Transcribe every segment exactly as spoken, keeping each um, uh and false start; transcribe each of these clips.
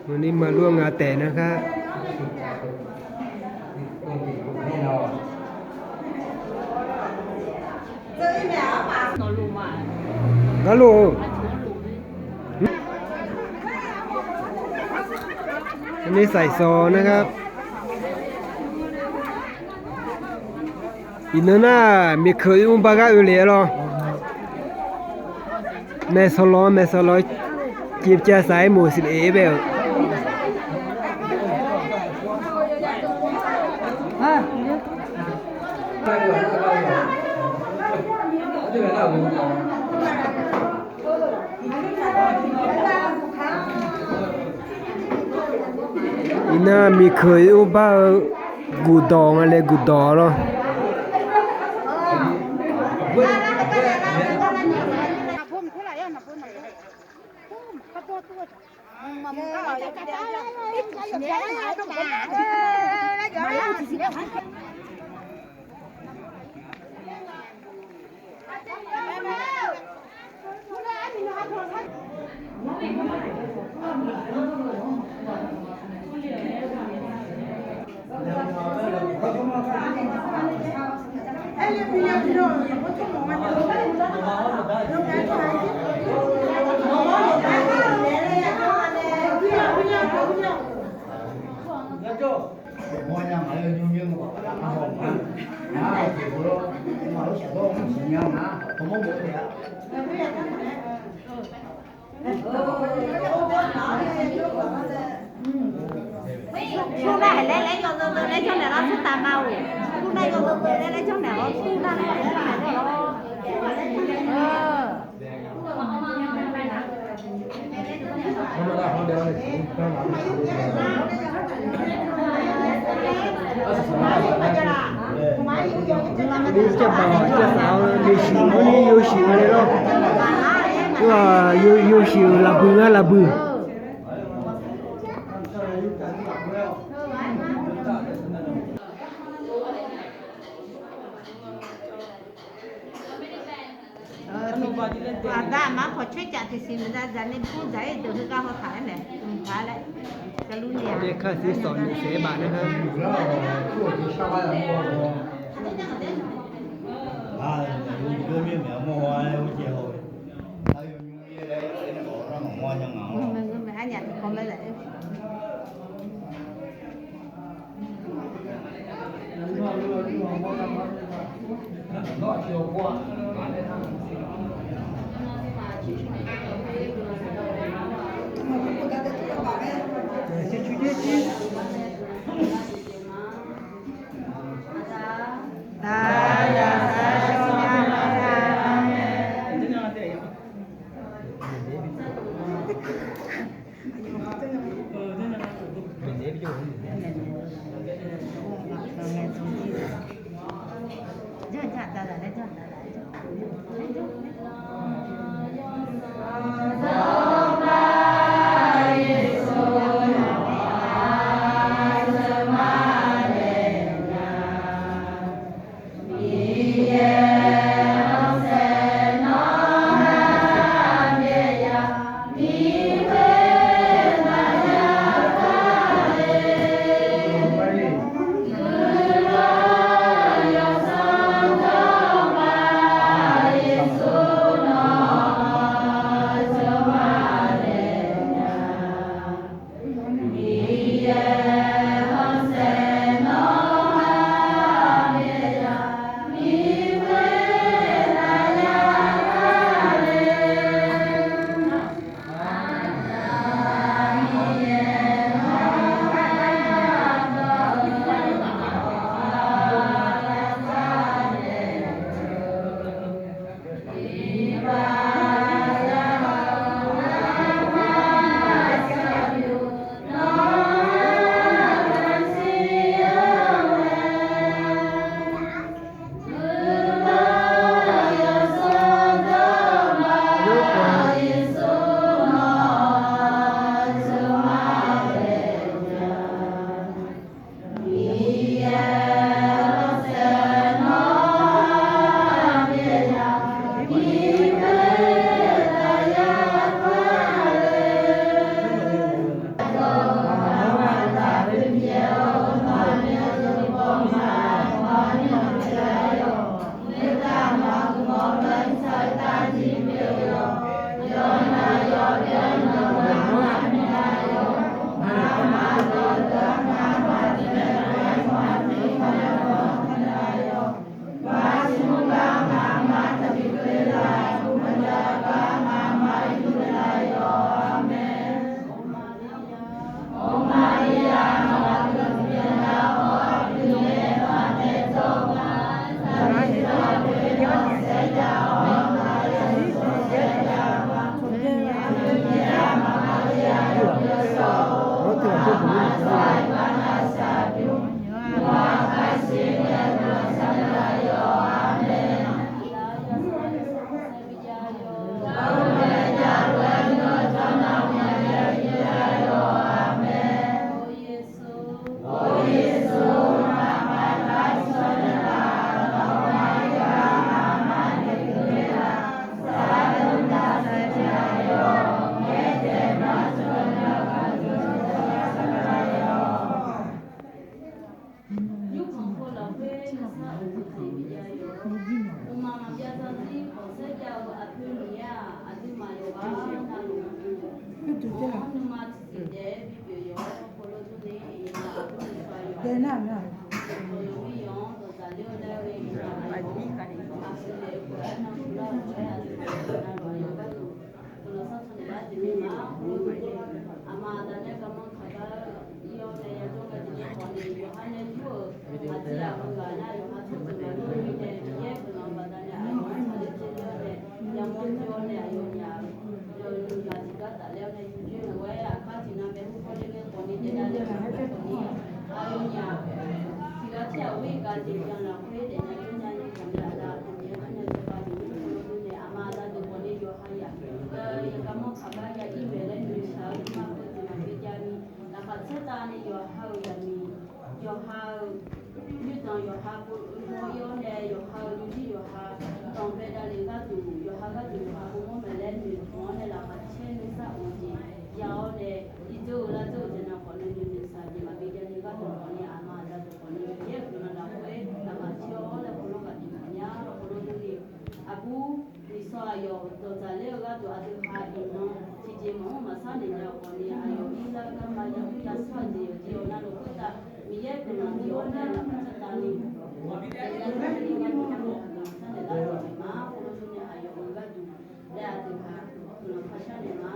Maqni maqluf nga taef nar kar. Ngar lof-eu. Ni saif sawq nar kar. Iqnan nar miqkeuq ir mr bar gar oe le-a lawr. Maeqsawq lawq, maeqsawq lawq, civcav saq-aer moq siqle-aer bae-euq. Iqnan miqkeuq ir mr bar-eu guqdawq nga le guqdawq lawr. Smrnar haiq laer laer yawzeu zeu laer janrnaeq lar smrtaq ma oq. Smrnar yawzeu zeu laer laer janrnaeq lar smrnar laer janrnaeq lar. Ni jabaq jabaq-awr ni siq-awr ni yawshuif nga le lawr. Yawshuif-euq lafbui ngar lafbui. Aqda aqma khawf coer caf tiqsiq maqza dzaq ni bur dzaq-ir deuq heugar hawtaq-aer nae mqpaq laer. Kar sir sawq noeq saef-aer baf nar-a. Nar-aq, nar-aq. Guiqlanq sar tsanq naeq lar jeq nae ma, aqma aqda nae garmanr kaqgar ir-awr nae yajawr gaq jeq nae khawf ni yawqha nae yur-euq aqdir aqgeu ghaq nar yawqha tsawrjeuq maqngeur-eu mirnae Miqyaer guiqlanq baqdanae aqyawf-anr tsaqler dzoerler-awr nae yamawr dzoer-awr nae aqyawfnyaf-euq yawqnymr ghaq tiqgar tafler-awr nae yurdzoer-euq lof-aer aqkar tiqnan bae hurkawr ler ngae khawf ni daefdavler-awr nae khawf ni aqyawfnyaf tiqghaq tir ghaq ghoer gaq jeq byan lafkhoer daefnya jawrnya ni khawf ni aqda aqpoeq Miqyaer-anr nae cawba jeq-anr nae aqma aqda deuq khawf ni yawqha yaq yawqha garmanr kaqgar ya ir maeq laer noeqshaq-eu nuima keuv tiq maq byav jav ni laqkhaq tsaertav ni yawqha-euq zaqmiq yawqha-euq nymrdanq yawqha pov-eu mawr ir-awr nae yawqha-euq nymrjir yawqha tanq bae davlef gharduq yawqha gharduq yawqha pov mawr maeq laer noeqtmq-awr nae laqkhaq caer nuisar of-eu jeq ya-awr nae irdzeur-eu lardzeur-eu jeq nar khawf ni noeqnoeq saq jeq maq byav jav ni gharduq khawf ni aqma aqda deuq khawf ni Miqyaer-euq guiqlanq lafkhoer laqkhaq caer-awr laer khawf lawr gaq tiq maq nya lawr khawf lawr dur ni aqbur Miqsawq aqyawf dawqdzaq ler-eu gharduq aqdui ha iqnan tiqjeq maqmr maqsar naeq nya-eu khawf ni aqyawf irlar garma yamr yasar-eu jeq yawqjeq yawqnan lafkhoer tav Miqyaer guiqlanq jeq-awr nae laqkhaq caer tavni daefnya jawrnya ni gharduq guiqlanq sar naeq lar-eu jeq ma khawf lawr dur ni aqyawf-euq gharduq laer aqdui ha guiqlanq par sharnaeq ma.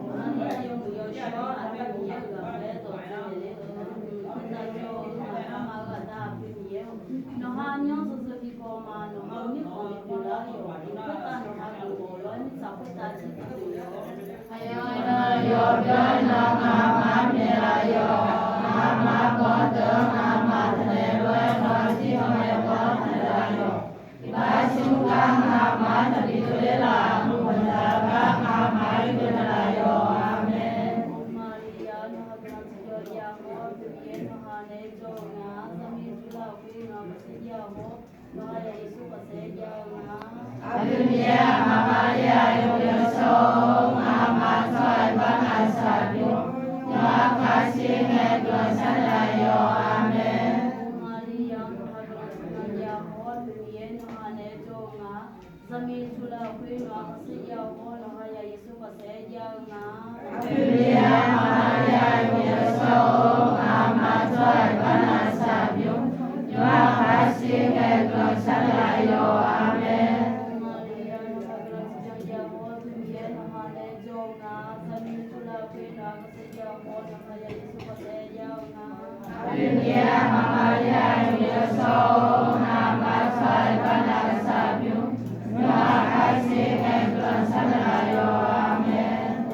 Ngar ni aqyawf muiq yawshawr-awr aqda Miqyaer-euq ghaqkhaer dawqtsuif naeq ler-eu aqda jawr-eu nar aqma-eu aqda aqpoeq Miqyaer-or, nawqha nymr-anr zeurzeu bi baw ma. Nawqha-euq mirkhanq bipyeuf lar yawq-euq khoertav nawqha geufmawf-eu lof-aer mirtsaq khoertav jir bi pyeuf-awr aqyawf aqyawf-anr yawbyaw-aer nar ngamaf-anr myaeq laf yawq. Ngamaf bawdeuq-anr ngamaf taqnaeq lof-aer nawq-anr jir-anr nae bawr taqnaeq laf yawq. Iqbax smr gar ngamaf-anr taqbi dovler laf. Mqmaq zaq gar ngamaf-anr yurdov laf yawq. Aqmeq. Aqpoeq Miqyaer, aqma Marliya yawqjeq yawshawr-or, ngamaf tsawrhaq iqbax navsaq bymr, yawqha kashir ngae guiqlanq sharnaeq laf yawq. Aqmeq. Aqpoeq Miqyaer, aqma Marliya yawqjeq yawshawr-or, ngamaf tsawrhaq iqbax navsaq bymr, yawqha kashir ngae guiqlanq sharnaeq laf yawq. Aqmeq. Aqpoeq Miqyaer, aqma Marliya yawqjeq yawshawr-or, ngamaf tsawrhaq iqbax navsaq bymr, yawqha kashir ngae guiqlanq sharnaeq laf yawq.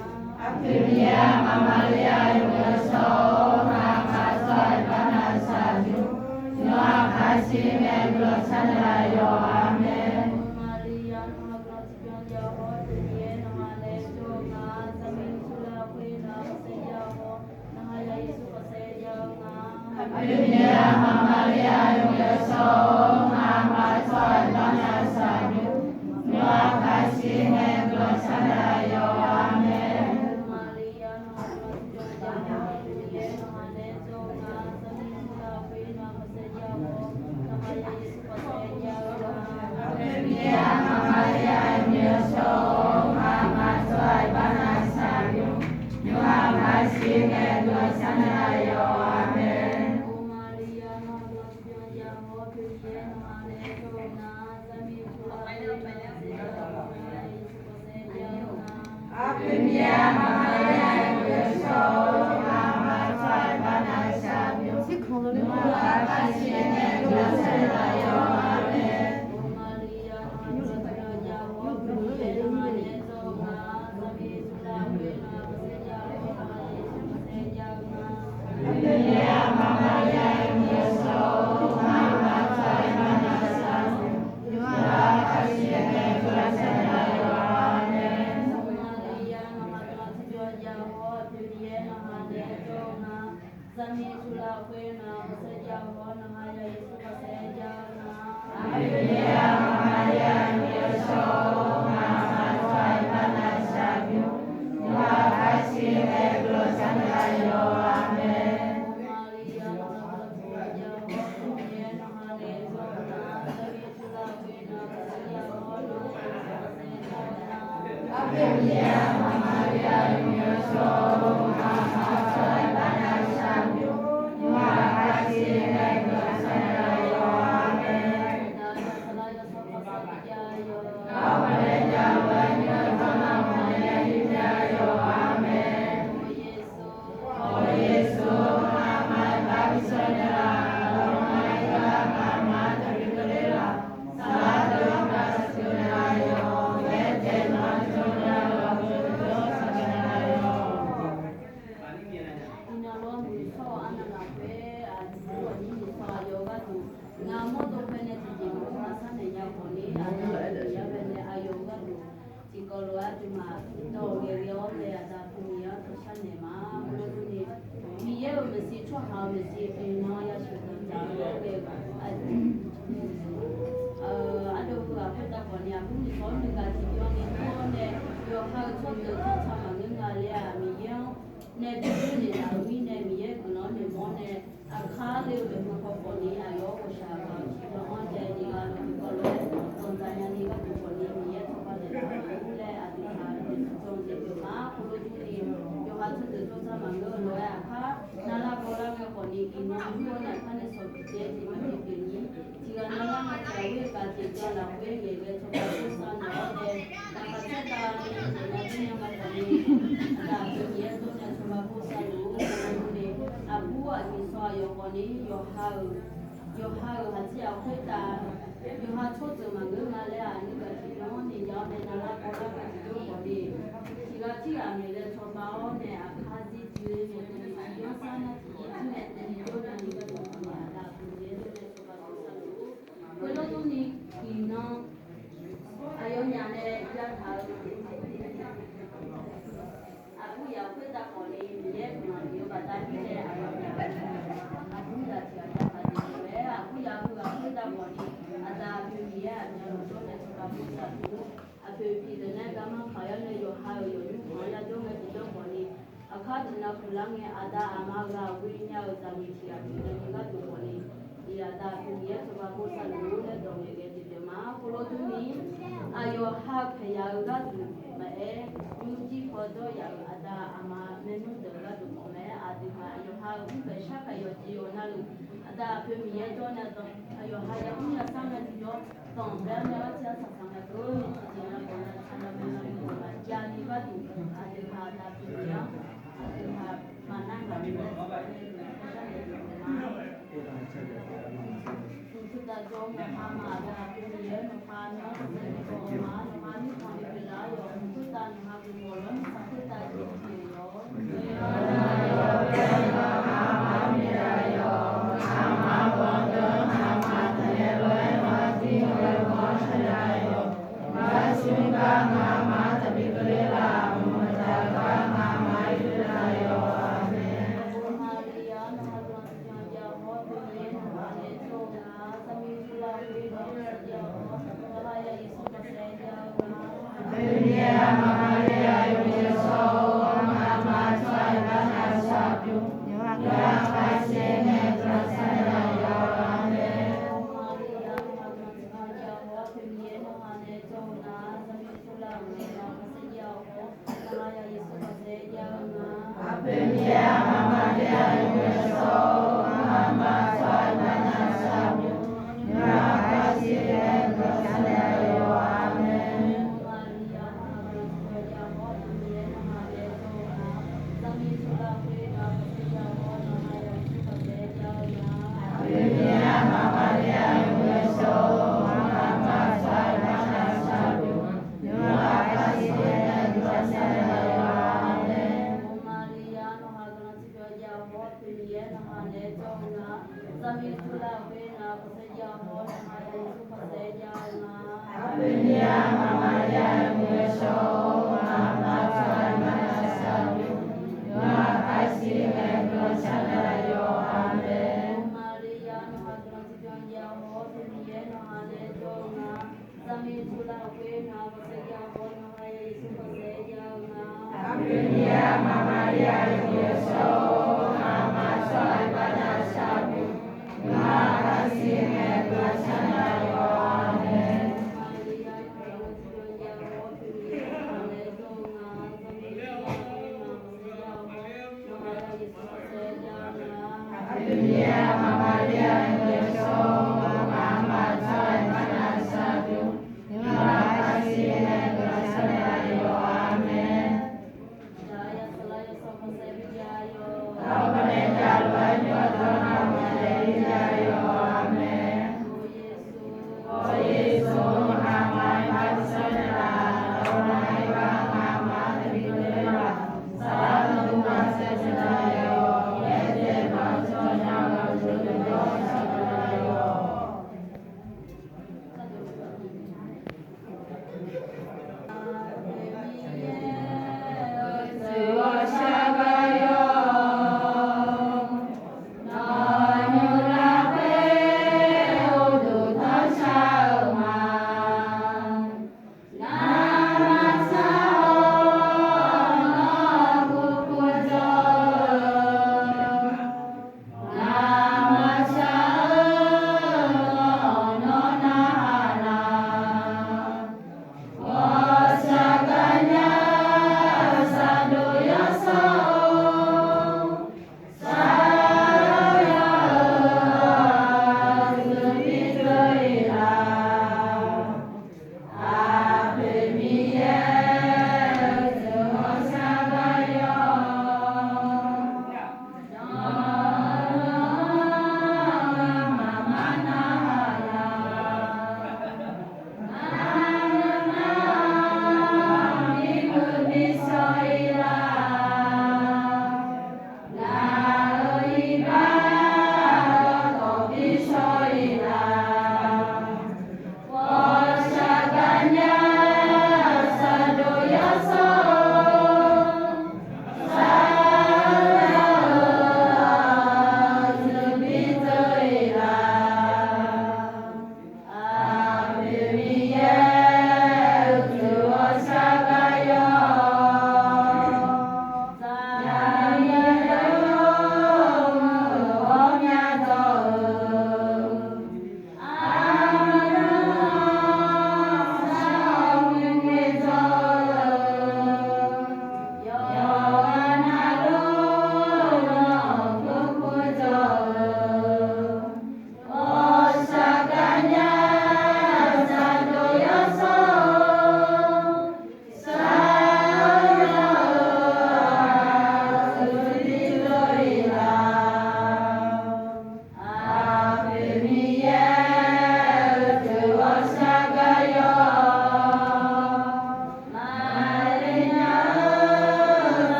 Aqmeq. Aqpoeq Miqyaer, aqma Marliya yawqjeq yawshawr-or, ngamaf tsawrhaq iqbax navsaq bymr, yawqha kashir ngae guiqlanq sharnaeq laf yawq. Aqmeq. Aqpoeq Miqyaer, aqma Marliya yawqjeq yawshawr-or, ngamaf tsawrhaq iqbax navsaq bymr, yawqha kashir ngae guiqlanq sharnaeq laf yawq. Aqmeq. Aqpoeq Miqyaer, aqma Marliya yawqjeq yawshawr-or, ngamaf tsawrhaq iqbax navsaq bymr, yawqha kashir ngae guiqlanq sharnaeq laf yawq. Aqmeq. Aqpoeq Miqyaer, aqma Marliya yawqjeq yawshawr-or, ngamaf tsawrhaq iqbax navsaq bymr, yawqha kashir ngae guiqlanq sharnaeq laf yawq. Aqmeq. Aqpoeq Miqyaer, aqma Marliya yawqjeq yawshawr-or, ngamaf tsawrhaq iqbax navsaq bymr, yawqha kashir ngae guiqlanq sharnaeq laf yawq. Aqmeq. Iqnan lof-aer muiq-eu shawr-eu arnav lafkhoer aqjeq-anr aqnyir nuisar aqyawf-eu gharduq, ngamawr dov pae nae tiqjeq maqsar naeq nya khawf ni, aqda Miqyaer bae nae aqyawf-eu gharduq tiqkawv lof-aer aqduimaf dawq ngaeqghae-awr nae aqda Miqyaer-anr dawq sharnaeq ma. Khoerlof durni, Miqyaer-euq maeqshi tsawrhaq-euq maeqshi iqnan yasheuq danqdzaq-eu ghae-eu aqdui, ardov heu-aq khoertav khawf ni aqbur nuisar-awr nuigaq tiqjawr ni mr-awr nae, yawqha-euq tsawrjeuq tsawrca maqngeur nga laer-aq, Miqyaer-anr nae bibir naeqlaf-eu mirnae, Miqyaer guiqlanq-anr noeqmawr nae, aqkar le-eu maeqhu paw khawf ni aqyawf-anr ghawqshaq ghaq-eu tiqjawr-anr jaev ni ghaq lawq tiqkawv lof-aer danqdzaq nyani gharduq khawf ni Miqyaer tawqpav naeqlaf-eu laer aqduimaf-euq jan jeq pyeuf ma. Khoerlof durni, yawqha tsawrjeuq tsawrca maqngeur-eu lof-aer aqkar navlar bawlar ngae khawf ni, iqnan mr-awr nae aqkar nae shawq bif dzae jeq mr ni pyeuf ni, tiqghaq navlar ngae tiqghaq ghoer-eu gaq jeq jav lafkhoer ngaeqghae cawba ghoer sar naeq-awr nae, laqkhaq caertav ni dawq nya dawr nya nga khawf ni, aqda Miqyaer dawr nae cawba ghoer sar luf-ur. Aqbur aqnyir nuisar aqyawf khawf ni, yawqha-euq yawqha-euq haqjir-aq khoertav, yawqha tsawrjeuq maqngeur nga laer-aq, nuigaq tiqnan-anr ni ya-awr nae navlar bawlar gaq tiqjawr khawf ni, tiqghaq tirghaq ngaeqghae cawba-awr nae aqkar zir joe nae tiqjeq-anr sar nar tiqjeq-anr nae nae jawr nya ni gharduq khawf ni aqda Miqyaer dawr nae cawba ghoer sar luf-ur. Khoerlof durni, iqnan aqyawfnyaf nae yataq-eu aqbur yaf khoertav khawf ni, Miqyaer guiqlanq bif-eu baqda mirnae aqyawfnyaf aqbur yaf tiq ghaq jav-eu jeq lof-aer, aqbur yaf heu-aq khoertav khawf ni, aqda aqpoeq Miqyaer aqmyan lafjawr nae cawba ghoer sar luf-ur. Aqpoeq pideuq nae garma paq-aer nae yawqha-euq yawqnymr khanq-anr yajawr ngae tiqjawr khawf ni, aqkar tiqnan puqlar ngae aqda aqma ghaq ghoe nya-euq zaqmiq tiq ghaq pyeuf nae ni gharduq khawf ni, iq aqda aqpoeq Miqyaer cawba ghoer sar luf-ur laer dawq ngaeqghae tiqdeuq ma. Khoerlof durni, aqyawf ha paeq yaf-eu gharduq maqaer, nymrjir paw dawr yaf-euq aqda aqma maernmr deuq gharduq khawf maqaer, aqdui ghaq yawqha-euq mr paeq shar paeq yawqjeq yawq navluf, aqda aqpoeq Miqyaer jawr nae dan aqyawf ha yamr yasar ngae tiqjawr, danqbae-awr nae arciv arsaq saq ngae dov-eu tiqjeq-anr khawf ni, aqda aqpoeq Miqyaer dawq maqjav ni gharduq, aqdui ghaq aqda aqpoeq Miqyaer-anr aqdui ghaq maqnar ngaq ni laer, uqtaf jawr-eu maqha maqda aqpoeq Miqyaer nawqha nawr-anr dawqtsaev ni dawq-eu ma. Nawqha mirkhanq ni pyeuflar yawq khoertav nawqha geufmawf lawr nuisar khoertav jir jeq-awr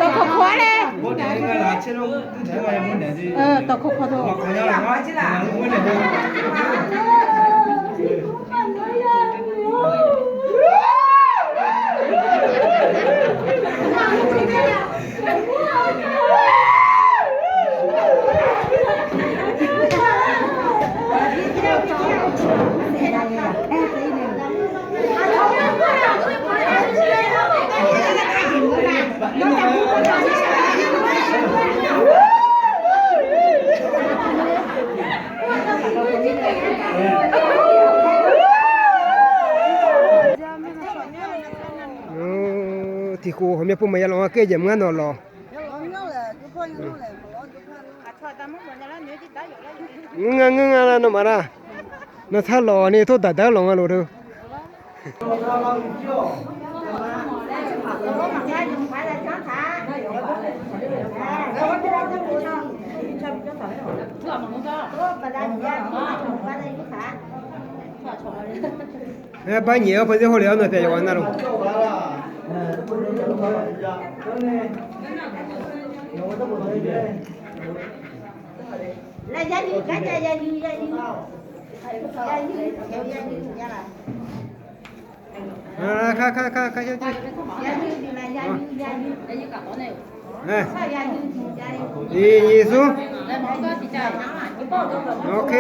Dawqkawq kawq-ar le. Dawqkawq kawq dawq. Tiqkhof ghawqmya pov maqya lawq-a, kaer jeq mr ngar nawq lawq. Ngeur nga ngeur nga laer nawmaf nar, nawq tar lawq ni tawr daq daq-aer lawq nga loq teu. Aer, bar nyiq-awr pawdzer hawlef-awr nawq taef yawqghaq nar lor. Aer, nyiq smr. Ok.